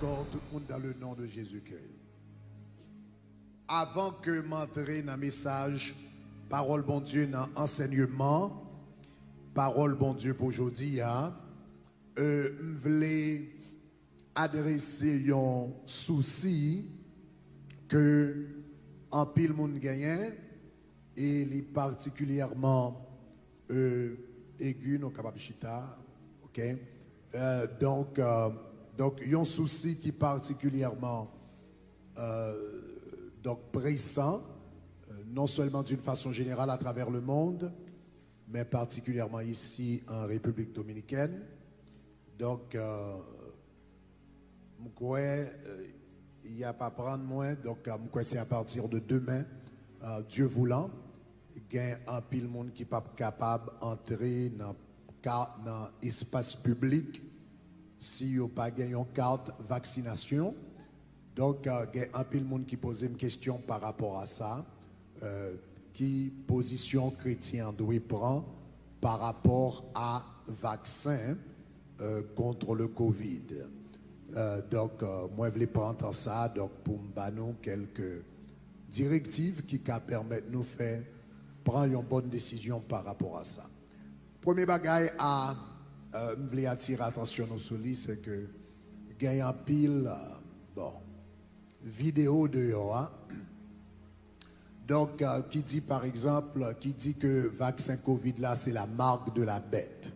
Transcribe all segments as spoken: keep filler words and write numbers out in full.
Encore tout le monde dans le nom de Jésus-Christ. Avan ke m antre nan mesaj pawòl Bondye, nan ansèyman pawòl Bondye pou jodi a, euh, m vle adrese yon sousi ke anpil moun genyen, e li patikilyèman euh, egi, nou kapab chita, ok? Euh, donk, euh, donk, yon sousi ki patikilyèman euh, donk presan, euh, non seulement d'une façon générale à travers le monde, mais particulièrement ici en République dominicaine. Donk, euh, m kwè euh, y ap aprann mwen, donk euh, m kwè se apatir de demen, euh, Dye voulan, gen anpil moun ki p ap kapab antre nan ka nan espas piblik si yo pa gen yon kat vaksinasyon. Donk, euh, gen anpil moun ki poze m kesyon pa rapò a sa, euh, ki pozisyon kretyen an dwe pran pa rapò a vaksen euh, contre le covid. Euh, donk, euh, mwen vle pran tan sa donk pou m ba nou kèlke direktiv ki ka pèmèt nou fè pran yon bòn desizyon pa rapò a sa. Premye bagay a euh, m vle atire atansyon nou sou li, se ke gen anpil euh, bon, videyo deyò a. Donk, euh, ki di, pa egzanp, ki di ke vaksen covid la se la marque de la bête.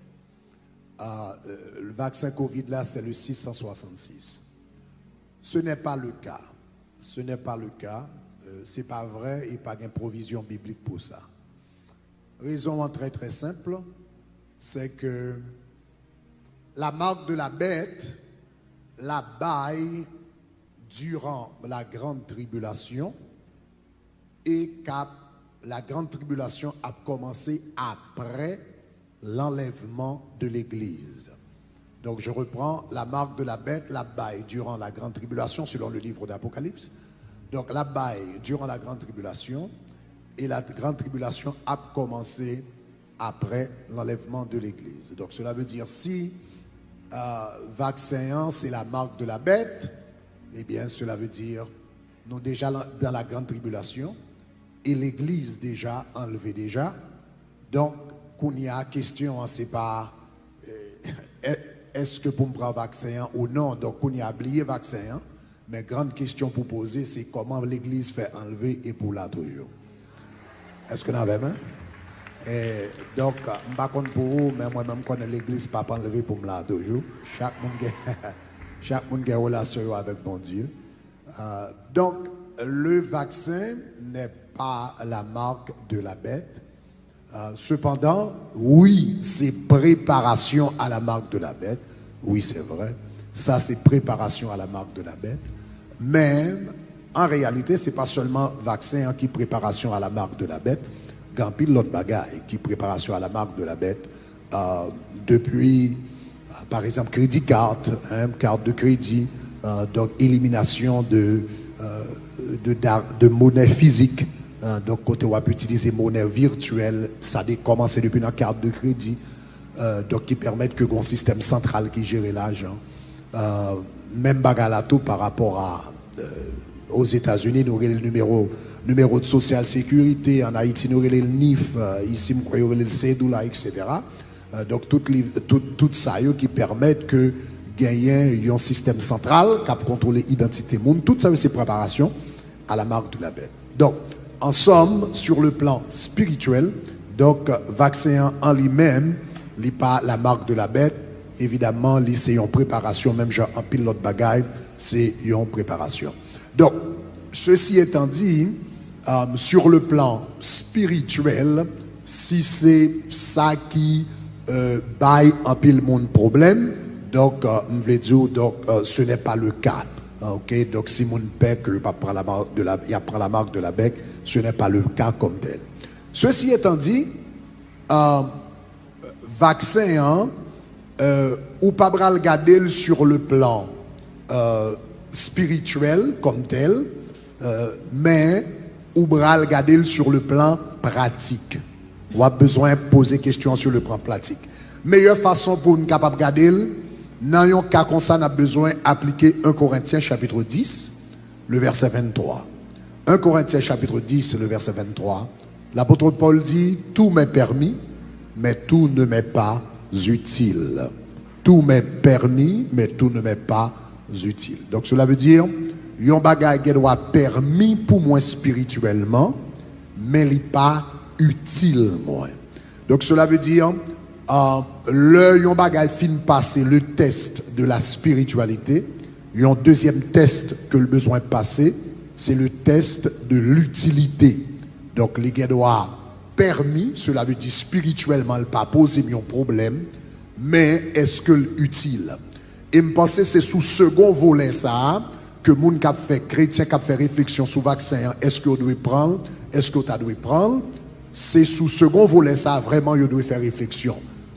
Euh, euh, vaksen covid la se le six cent soixante-six. Ce n'est pas le cas. Ce n'est pas le cas. Euh, se pa vrè e pa gen pwovizyon biblik pou sa. Rezon an trè trè senp, se ke la marque de la bête la bay durant la grande tribulation e k ap la grande tribulation ap kòmanse apre l'enlèvement de l'église. Donc, je reprends la marque de la bête, la bay durant la grande tribulation, selon le livre d'Apocalypse. Donc, la bay durant la grande tribulation, et la grande tribulation ap kòmanse après l'enlèvement de l'église. Donc, cela veut dire, si euh, vaksen an se la marque de la bête, eh bien, cela veut dire, nou deja dans la grande tribulation, e legliz deja anlve deja. Donk, kounye a, kesyon an, se pa euh, èske pou m pran vaksen an ou non. Donk, kounye a, bliye vaksen an. Men grann kesyon pou poze, se kòman legliz fè anlve e pou la toujou. Èske n avè m? E, donk, m pa konn pou ou, men mwen menm, m konnen legliz p ap anlve pou m la toujou. Chak moun gen, chak moun gen relasyon yo avèk Bondye. Euh, donc, le vaccin n'est pas la marque de la bête. Euh, cependant, oui, c'est préparation à la marque de la bête. Oui, c'est vrai. Ça, c'est préparation à la marque de la bête. Men, an reyalite, se pa sèlman vaksen an ki preparasyon a la marque de la bête. Gen anpil lòt bagay ki preparasyon a la marque de la bête. Euh, depi, euh, pa egzanp, kredi kat, hein, kat de kredi, euh, donk eliminasyon de, euh, de, da- de monè fizik, hein, donk kote w ap itilize monè vityèl, sa de kòmanse depi nan kat de kredi, euh, donk ki pèmèt ke gen yon sistèm santral ki jere lajan. Euh, menm bagay la tou pa rapò a, euh, Ozetazini, nou rele l nimewo, nimewo de sosyal sekirite, an Ayiti, nou rele l nif, euh, isi, m kwè yo rele l sedoula, etsetera. Euh, donk, tout, li, tout, tout sa yo ki pèmèt ke genyen yon sistèm santral k ap kontwole idantite moun, tout sa yo se preparasyon à la marque de la bête. Donc, en somme, sur le plan spirituel, donk, vaksen an, an li menm, li pa la marque de la bête. Evidaman, li se yon preparasyon, menm jan anpil lòt bagay, se yon preparasyon. Donk, ceci étant dit, euh, sur le plan spirituel, si se sa ki euh, bay anpil moun pwoblèm, donk, euh, m vle di w, donk, euh, ce n'est pas le cas. Ok, donk, si moun pè ke yo p ap pran la marque de la, y ap pran la marque de la bête, ce n'est pas le cas comme tel. Ceci étant dit, euh, vaksen an, euh, ou pa pral gade l sur le plan euh, spirituel comme tel, euh, men ou pral gade l sur le plan pratique. W ap bezwen poze kesyon an sur le plan pratique. Meyè fason pou n kapab gade l, Nan yon ka konsa, n ap bezwen aplike en Korentyen chapit dis, le vèsè venntwa. En Korentyen chapit dis, le vèsè venntwa, lapot Pòl di, tout m'est permis, mais tout ne m'est pas utile. Tout m'est permis, mais tout ne m'est pas utile. Donc cela veut dire, yon bagay gen dwa pèmi pou mwen espirityèlman, men li pa itil mwen. Donk, cela veut dire, euh, lè yon bagay fin pase le test de la spiritualité, yon dezyèm tès ke l bezwen pase, se le test de l'utilité. Donk, li gen dwa pèmi, cela veut dire spirityèlman, l pa poze m yon pwoblèm, men èske l itil? E m panse se sou segon volè sa a ke moun k ap fè, kretyen k ap fè refleksyon sou vaksen an, èske yo dwe pran l, èske yo ta dwe pran l, se sou segon volè sa a vrèman yo dwe fè refleksyon.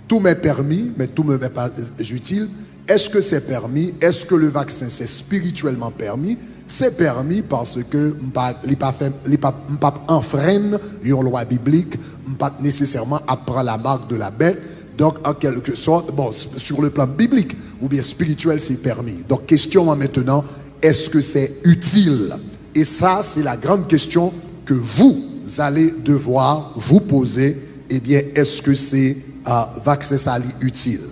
Tout m'est permis, mais tout ne m'est pas utile. Est-ce que c'est permis? Est-ce que le vaccin c'est spirituellement permis? Se pèmi paske m pa, li pa fè, li pa, m p ap anfrenn yon lwa biblik, m p ap nesesèman ap pran la marque de la bête. Donk, an kèlke sòt, bon, sur le plan biblik oubyen espirityèl, se pèmi. Donk, kesyon an mentenan, est-ce que c'est utile? Et ça, c'est la grande question que vous allez devoir vous poser. Ebyen, èske se, euh, vaksen sa li itil?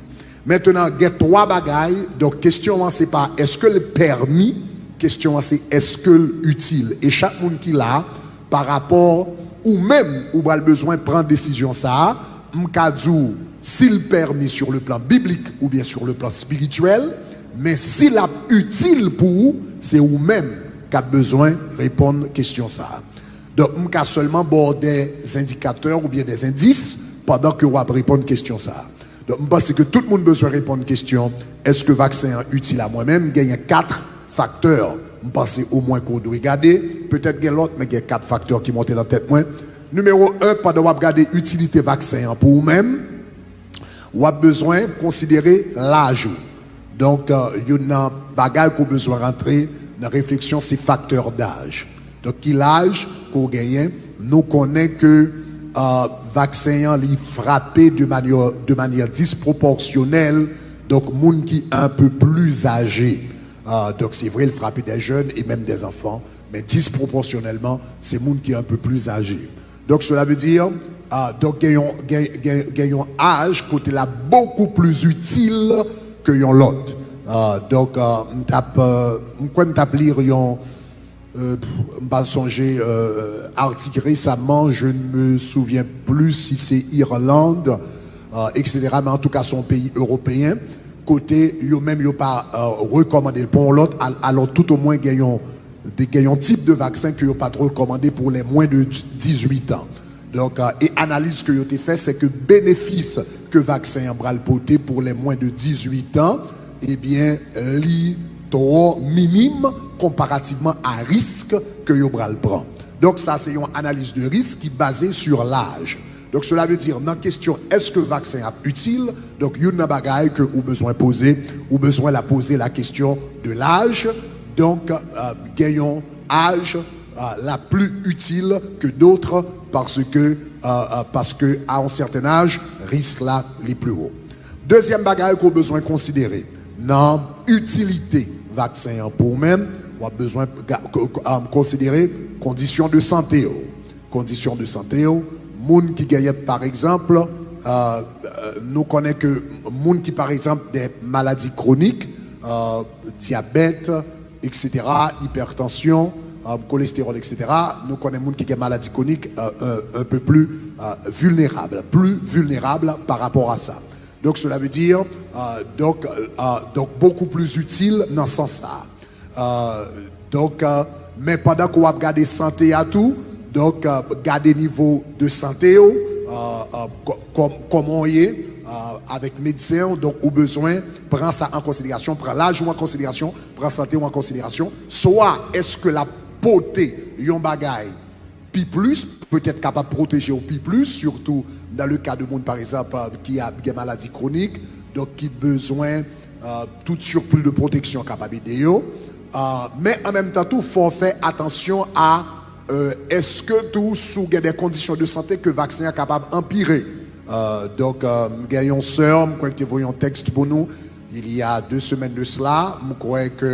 Mentenan, gen twa bagay. Donk, kesyon an se pa èske l pèmi, kesyon an se èske l itil. E chak moun ki la, pa rapò ou menm, ou pral bezwen pran desizyon sa a. M ka di w si l pèmi sur le plan biblik oubyen sur le plan spirituel, men si l ap itil pou ou, se ou menm k ap bezwen reponn kesyon sa a. Donk, m ka sèlman ba w de endikatè oubyen de endis pandan ke w ap reponn kesyon sa a. Donk, m panse ke tout moun bezwen reponn kesyon, èske vaksen an itil a mwen menm? Genyen kat faktè, m panse omwen ke w dwe gade. Petèt gen lòt, men gen kat faktè ki monte nan tèt mwen. Nimewo en, pandan w ap gade itilite vaksen an pou ou menm, w ap bezwen konsidere laj ou. Donk, euh, youn nan bagay ke w bezwen rantre nan refleksyon, se faktè daj. Donk, ki laj ke w genyen? Nou konnen ke, euh, vaksen an, li frape de manyè, de manyè dispwopòsyonèl, donk, moun ki un peu plus âgé. Euh, donk, se vre, l frape des jeunes et même des enfants, men dispwopòsyonèlman, se moun ki un peu plus âgé. Donk, cela veut dire, euh, donk, gen yon, gen, gen, gen yon aj kote l ap beaucoup plus utile ke yon lòt. Euh, donk, euh, m t ap, euh, m kwè m t ap li yon, euh, m pa sonje, euh, atik resaman, je ne me souviens plus si se Irlande, euh, et cetera, men antouka, se yon peyi ewopeyen, kote yo menm yo pa, euh, rekòmande l pou yon lòt, al-, alò toutomwen gen yon de, gen yon tip de vaksen ke yo pa t rekòmande pou les moins de dix-huit ans. Donk, euh, e analiz ke yo te fè, se ke benefis ke vaksen an pral pote pou les moins de dix-huit ans, ebyen, li twò minim konparativman a risk ke yo pral pran. Donk, sa se yon analiz de risk ki baze sur laj. Donk, cela veut dire, nan kesyon èske vaksen ap itil, donk, youn nan bagay ke ou bezwen poze, ou bezwen la poze la question de l'âge. Donk, euh, gen yon aj, euh, la plus utile que d'autres parce que, euh, euh, parce que à un certain âge, risk la li plus haut. Dezyèm bagay ke w bezwen konsidere nan itilite vaksen an pou ou menm, w ap bezwen ga-, ko-, ko-, um, konsidere kondisyon de sante w. Kondisyon de sante w, moun ki genyen, pa egzanp, euh, euh, nou konnen ke moun ki, pa egzanp, de maladi kwonik, euh, dyabèt, et cetera, ipètansyon, euh, kolestewòl, et cetera, nou konnen moun ki gen maladi kwonik, euh, un, un peu plus, euh, vulnérable, plus vulnérable par rapport à ça. Donc, cela veut dire, euh, donc, euh, donc, beaucoup plus utile nan sans sa. Euh, donk, euh, men pandan ke w ap gade sante a tou, donk, euh, gade nivo de sante w, euh, euh, kò-, kòm-, kòman w ye, euh, avèk medsen w, donk, ou bezwen pran sa an konsiderasyon, pran laj ou an konsiderasyon, pran sante w an konsiderasyon. Swa èske l ap pote yon bagay pi plis, petèt kapab pwoteje w pi plis, surtout dans le cas de moun, pa egzanp, euh, ki a, gen maladi kwonik, donk ki bezwen, euh, tout surplus de protection kapab ede yo. Euh, men an menm tan tou, fò w fè atansyon a, euh, èske tou, si w gen de kondisyon de sante ke vaksen an kapab anpire. Euh, donk, euh, m gen yon sè, m kwè ki te voye yon tèks pou nou, Il y a deux semaines de cela, m kwè ke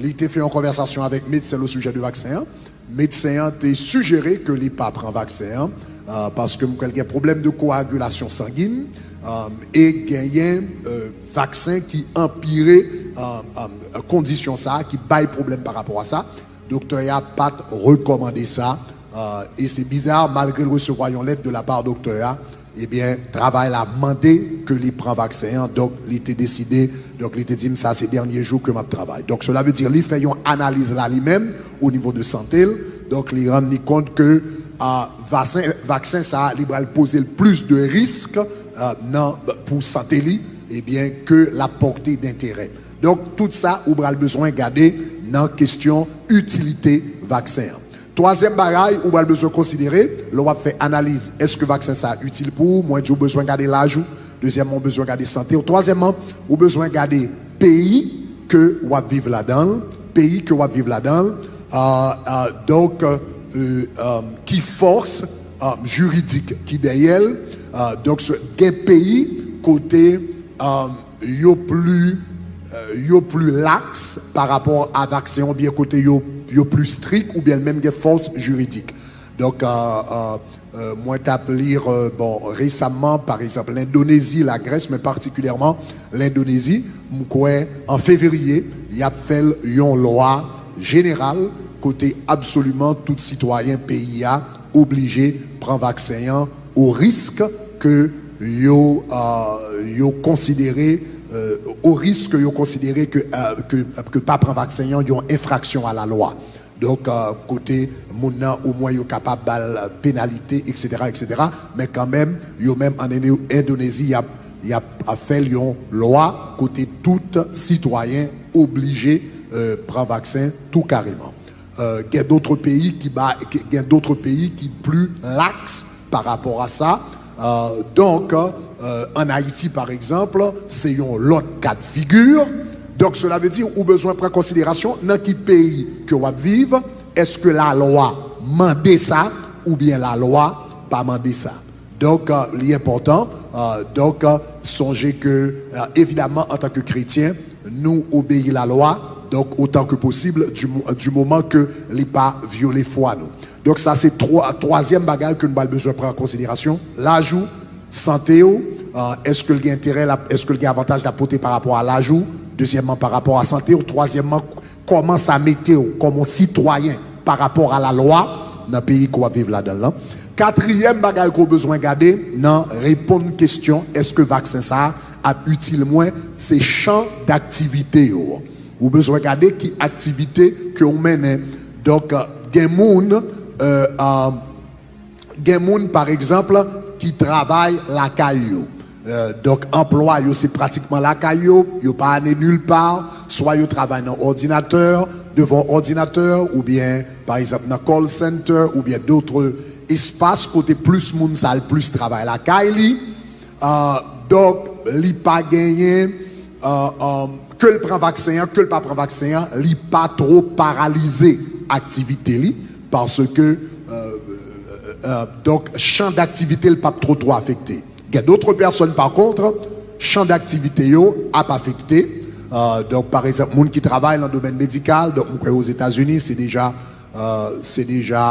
li te fè yon konvèsasyon avèk medsen o sijè de vaksen an. Medsen an te sijere ke li pa pran vaksen an, euh, paske m kwè l gen pwoblèm de koagilasyon sangin, euh, e genyen, euh, vaksen ki anpire, euh, euh, kondisyon sa a, ki bay pwoblèm pa rapò a sa. Doktè a pa t rekòmande sa, euh, e se biza, malgre l resevwa yon lèt de la pa doktè a, ebyen, travay la mande ke li pran vaksen an, donk li te deside, donk li te di m sa se dènye jou ke m ap travay. Donk, cela veut dire, li fè yon analiz la li menm, o nivo de sante l, donk li rann li kont ke, ah, vaksen, vaksen sa a, li pral poze l plis de risk, ah, nan, pou sante li, ebyen, ke l ap pòte denterè. Donk, tout sa, ou pral bezwen gade nan kesyon itilite vaksen an. Twazyèm bagay, ou pral bezwen konsidere, lè w ap fè analiz, èske vaksen sa a itil pou ou? Mwen di w bezwen gade laj ou. Dezyèmman, ou bezwen gade sante w. Twazyèmman, ou bezwen gade peyi ke w ap viv ladan l, peyi ke w ap viv ladan l, euh, euh, donk, euh, euh, ki fòs, euh, jiridik ki dèyè l. Euh, donk, se, gen peyi kote, euh, yo pli, euh, yo pli laks pa rapò a vaksen, oubyen kote yo, yo pli strik, oubyen l menm gen fòs jiridik. Donk, euh, euh, euh, mwen t ap li, euh, bon, resamman, pa egzanp, Lendonezi, Lagrès, men patikilyèman Lendonezi, m kwè an fevriye, y ap fè l yon lwa jeneral kote absoliman tout sitwayen peyi a oblije pran vaksen an o risk ke yo, euh, yo konsidere, euh, o risk yo konsidere ke, euh, ke, ke pa pran vaksen an yon enfraksyon a la lwa. Donk, euh, kote moun nan, omwen yo kapab ba l penalite, et cetera, et cetera. Men kanmenm, yo menm an Endo-, Endonezi, y ap, y ap fè l yon lwa kote tout sitwayen oblije, euh, pran vaksen tou kareman. Euh, gen dòt peyi ki ba, ki, gen dòt peyi ki pli laks pa rapò a sa. Euh, donk, euh, ann Ayiti, pa egzanp, se yon lòt ka de figi. Donk, cela veut dire, ou bezwen pran konsiderasyon nan ki peyi ke w ap viv, èske lalwa mande sa oubyen lalwa pa mande sa. Donk, euh, li enpòtan. Euh, donk, euh, sonje ke, euh, evidaman, antanke kretyen, nou obeyi lalwa, donk, otan ke posib, di mo-, di moman ke li pa vyole fwa nou. Donk, sa se twa, twazyèm bagay ke nou pral bezwen pran an konsiderasyon, laj ou, sante w, euh, èske l gen enterè, l ap, èske l gen avantaj l ap pote pa rapò a laj ou, dezyèmman, pa rapò a sante w, twazyèmman, kòman sa mete w kòm yon sitwayen pa rapò a lalwa nan peyi ke w ap viv ladan l lan. Katriyèm bagay ke w bezwen gade nan reponn kesyon èske vaksen sa a ap itil mwen, se chan daktivite yo. Ou bezwen gade ki aktivite ke w mennen. Donk, gen moun, euh, euh, gen moun, pa egzanp, ki travay lakay yo. Euh, donk, anplwa yo se pratikman lakay yo, yo pa ale nilpa, swa yo travay nan òdinatè, devan òdinatè, oubyen, pa egzanp, nan call center, oubyen dòt espas kote plis moun sa al plis travay lakay li. Euh, donk, li pa genyen, euh, euh, ke l pran vaksen an, ke l pa pran vaksen an, li pa twò paralize aktivite li, paske, euh, euh, euh, donk, chan daktivite l p ap twò, twò afekte. Gen dòt pèsòn, pa kont, chan daktivite yo ap afekte. Euh, donk, pa egzanp, moun ki travay nan domèn medikal, donk, m kwè Ozetazini, se deja, euh, se deja,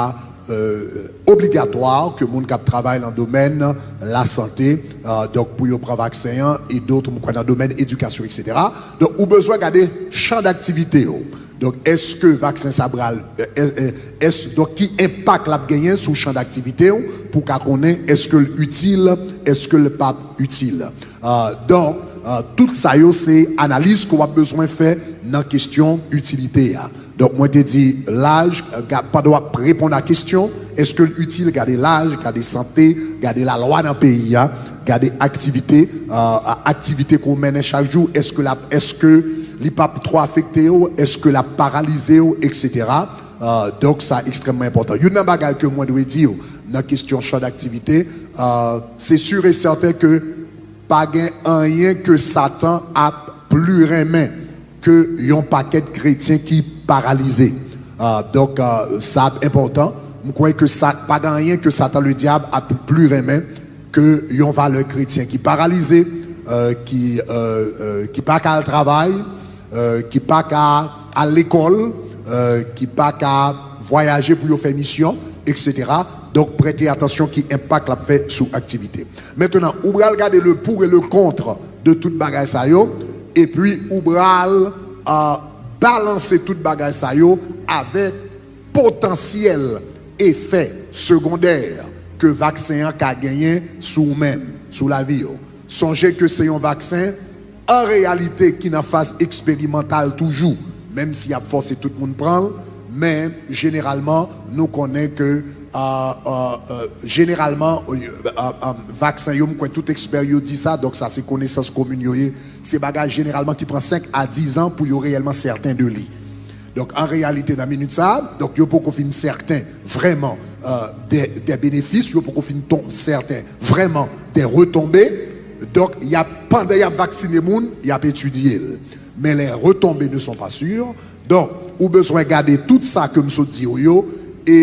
euh, obligatwa ke moun k ap travay nan domèn lasante, euh, donk, pou yo pran vaksen an, e dòt, m kwè, nan domèn edikasyon, et cetera. Donk, ou bezwen gade chan daktivite yo. Donk, èske vaksen sa pral, euh, euh, euh, èske, donk, ki enpak l ap genyen sou chan daktivite w pou w ka konnen èske l itil, èske l p ap itil. Euh, donk, euh, tout sa yo se analiz ke w ap bezwen fè nan kesyon itilite a. Donk, mwen te di laj, euh, ga-, pandan w ap reponn a kesyon, èske l itil, gade laj, gade sante, gade lalwa nan peyi a, gade aktivite, euh, aktivite ke w mennen chak jou, èske l ap, èske li p ap twò afekte w, èske l ap paralize w, et cetera. Euh, donk, sa ekstrèmman enpòtan. Youn nan bagay ke mwen dwe di w nan kesyon chan daktivite, euh, se si e sèten ke pa gen anyen ke Satan ap pli renmen ke yon pakèt kretyen ki paralize. Euh, donk, euh, sa ap enpòtan. M kwè ke sa, pa gen anyen ke Satan Ledyab ap pli renmen ke yon valè kretyen ki paralize, euh, ki, euh, euh, ki pa ka al travay, euh, ki pa ka al lekòl, euh, ki pa ka vwayaje pou yo fè misyon, et cetera. Donk, prete atansyon ki enpak l ap fè sou aktivite. Mentnan, ou pral gade le pour et le contre de tout bagay sa yo, epi ou pral, euh, balanse tout bagay sa yo avèk potansyèl efè segondè ke vaksen an ka genyen sou ou menm, sou lavi w. Sonje ke se yon vaksen, an reyalite, ki nan faz eksperimantal toujou, menm si y ap fòse tout moun pran l, men jeneralman, nou konnen ke, euh, euh, euh, jeneralman, euh, euh, euh, vaksen yo, m kwè tout ekspè yo di sa, donk sa se konesans komin yo ye, se bagay jeneralman ki pran senk a diz an pou yo reyèlman sèten de li. Donk, an reyalite, nan minit sa a, donk, yo poko fin sèten vrèman, euh, de, de benefis, yo poko fin ton, sèten vrèman de retonbe. Donk, y ap, pandan y ap vaksine moun, y ap etidye l. Men les retombées ne sont pas sûres. Donk, ou bezwen gade tout sa ke m sot di w yo e,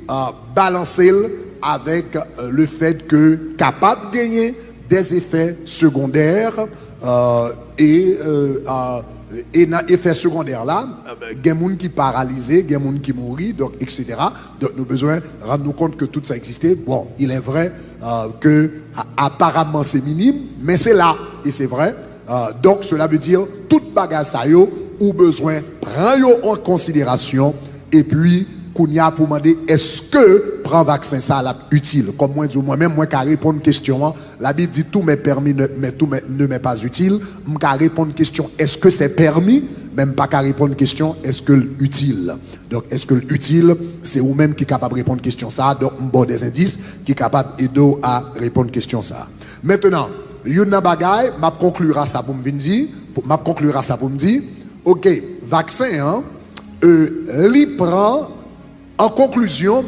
euh, balanse l avèk, euh, le fèt ke kapab genyen des effets secondaires, euh, e, euh, euh, e nan efè segondè la, euh, gen moun ki paralize, gen moun ki mouri, donk, et cetera. Donk, nou bezwen rann nou kont ke tout sa egziste. Bon, il est vrai, euh, ke a, aparaman se minim, men se la, e se vrè. Euh, donk, cela veut dire, tout bagay sa yo, ou bezwen pran yo an konsiderasyon, epi, kounye a pou mande, èske pran vaksen sa a l ap itil? Kòm mwen di w, mwen menm, mwen ka reponn kesyon an. La Bible dit, tout m'est permis, ne- mais tout m'est- ne m'est pas utile. M ka reponn kesyon, èske se pèmi? Men m pa ka reponn kesyon, èske l itil? Donk, èske l itil? Se ou menm ki kapab reponn kesyon sa a. Donk, m ba w des indices ki kapab ede w a reponn kesyon sa a. Mentnan, youn nan bagay, m ap konkli a sa pou m vin di, pou- m ap konkli a sa pou m di, oke, vaksen an, euh, li pran, an konklizyon,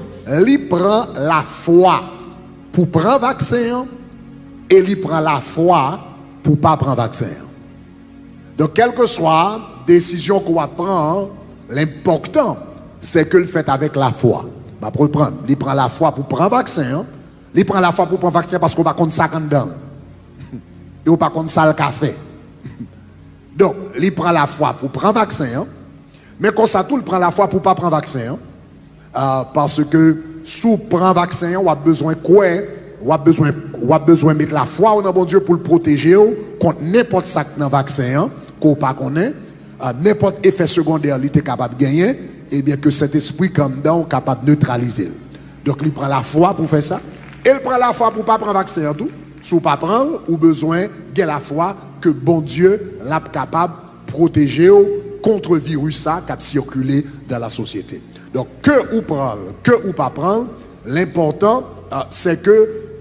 li pran lafwa pou pran vaksen an, e li pran lafwa pou pa pran vaksen an. Donk, kèlkeswa desizyon ke w ap pran an, lenpòtan, se ke l fèt avèk lafwa. M ap reprann, li pran lafwa pou pran vaksen an, li pran lafwa pou pran vaksen an paske w pa konn sa k anndan l. E w pa konn sa l ka fè. Donk, li pran lafwa pou pran vaksen an, men konsa tou, l pran lafwa pou pa pran vaksen an. Ah, paske si w pran vaksen an, w ap bezwen kwè, w ap bezwen, w ap bezwen met lafwa w nan Bondye pou l pwoteje w kont nenpòt sa k nan vaksen an, ke w pa konnen, ah, nenpòt efè segondè li te kapab genyen, ebyen ke Sentespri k anndan w kapab netralize l. Donk, li pran lafwa pou fè sa, e l pran lafwa pou pa pran vaksen an tou. Si w pa pran l, ou bezwen gen lafwa ke Bondye l ap kapab pwoteje w kont viris sa k ap sikile dan la sosyete. Donk, ke ou pran l, ke ou pa pran l, lenpòtan, euh, se ke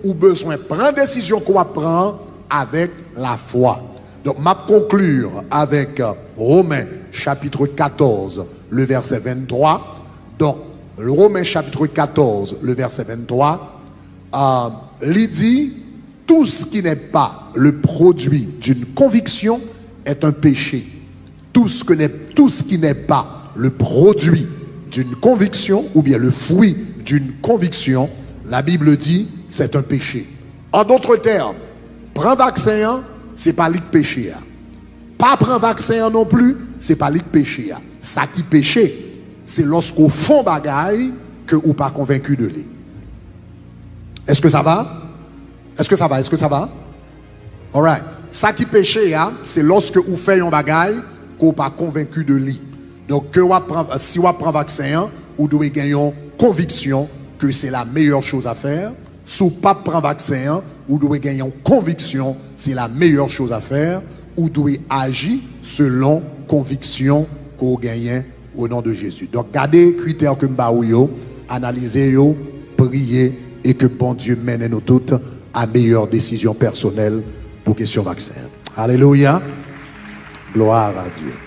ou bezwen pran desizyon ke w ap pran an avèk lafwa. Donk, m ap konkli avèk, euh, Romen chapit katòz, le vèsè venntwa. Donk, Romen chapit katòz, le vèsè venntwa, euh, li di, tout ce qui n'est pas le produit d'une conviction est un péché. Tout ce que n'est, tout ce qui n'est pas le produit d'une conviction ou bien le fruit d'une conviction, la Bible dit, c'est un péché. En d'autres termes, pran vaksen an, se pa li k peche a. Pa pran vaksen an non pli, se pa li k peche a. Sa ki peche, se lòske w fè yon bagay ke ou pa konvenki de li. Est-ce que ça va? Est-ce que ça va? Est-ce que ça va? Alright. Sa ki peche a, se lòske ou fè yon bagay ke w pa konvenki de li. Donk, ke w ap pran, si w ap pran vaksen an, ou dwe gen yon konviksyon ke se la meilleure chose à faire. Si w p ap pran vaksen an, ou dwe gen yon konviksyon se la meilleure chose à faire. Ou dwe aji selon konviksyon ke w genyen. Au nom de Jésus. Donk, gade kritè ke m ba ou yo, analize yo, priye, e ke Bondye mennen nou tout a meyè desizyon pèsonèl pou kesyon vaksen an. Alelouya. Gloire à Dieu.